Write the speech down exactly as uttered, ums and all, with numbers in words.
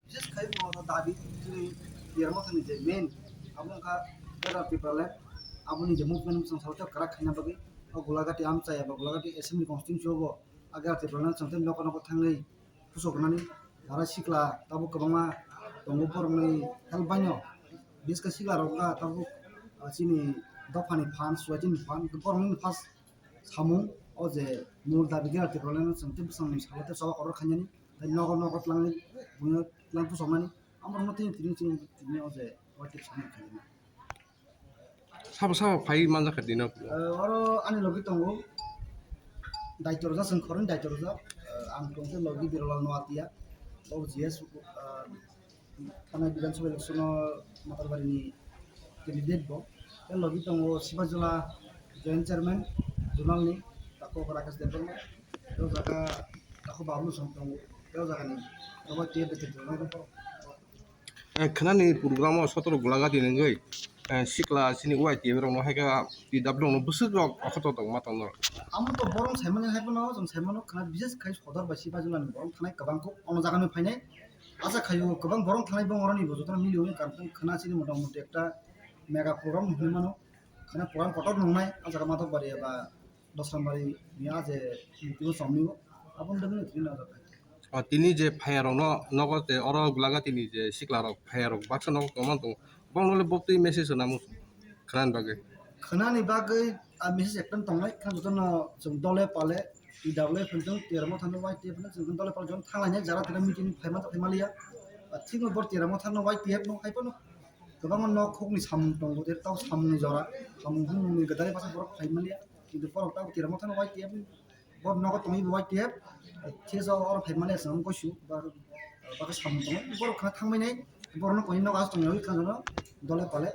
Bises khai bo dabi chini Tiprasa ni je main abo wngkha Greater Tipraland, aboni je movement chwng salsa kwrak khaina bagwi o Gulagati amchai eba Gulagati assembly constituency o bo Greater Tipraland chwng tei nokol nokol thangwi pusok rwnani jara sikla tabuk kwbangma tongo, borokni help baino bises khe sikla rok wngkha tabuk chini dophani phan, suaitini phan, borokni first samung o je mul dabi Greater Tipraland chwng tei bwskango salsa tei choba kotor khainani. Tei nogo nogo twlangwi buino twlang pusokmani. Amorokno tini tini chini tini o je white tape submit khainani. Sabo sabo phai manjak kha dino. Eh, oro ani logi tongo. Daito rwjak, chwng khoroknwi daito rwjak. Eh, ang tongkhe logi Birolal Noatia. O G S, eh, thanai Bidhan Sabha election o Matabari ni candidate bo. Tei logi tongo Sibajula joint chairman zonal ni, tako Rakesh Debbarma. Tei o jaga tako Bablu Song tongo. Tei o jaga ni abo T F de tongo. Eh, khwnani program o sotoro Gulagati ni wngwi, eh, sikla chini Y T F rok no hai khe T W no bwswk rok okhoto tongma tongno. Amo to borok saimani hai phano, chwng saimano khwna bises khai sodor bai Sibajula ni borok thanai kwbang kuk ono jaga ni phainai. Acha khaio kwbang borok thanai bong oroni bo jotono mili wngwi kartong khwna chini mota moti ekta mega program hinwi mano. Khwna program kotor nungnai, ah jaga Matabari eba Dosrambari ni ah je mukti o chomni o. Aboni bagwi no tini no jaga. O tini je phaya rok no nogo je oro Gulagati ni je sikla rok phaya rok baksa nogo tongma tong. Bong nole bobtwi message na mu khwna ni bagwi. Khwna ni bagwi a message ekta tongnai, khwna jotono chwng dole pale T W F hinwi Tiprasa Motha no Y T F hinwi chwng dole pale jon thanglainai jara tira meeting phaima phaima liya. A thik no bor Tiprasa Motha no Y T F no hai phano kwbangma nok huk ni samung tongo, tei tau samung ni jora, samung humung ni gwdalai bwsa borok phaima liya. Kintu borok tau Tiprasa Motha no Y T F ni, bor nogo tongwi bo Y T F, thesa oro phaima liya chwng koisu, ba, ba khe samung tongo, borok khwna thangbai nai, borok no koi nok as tongwi khwna dole pale.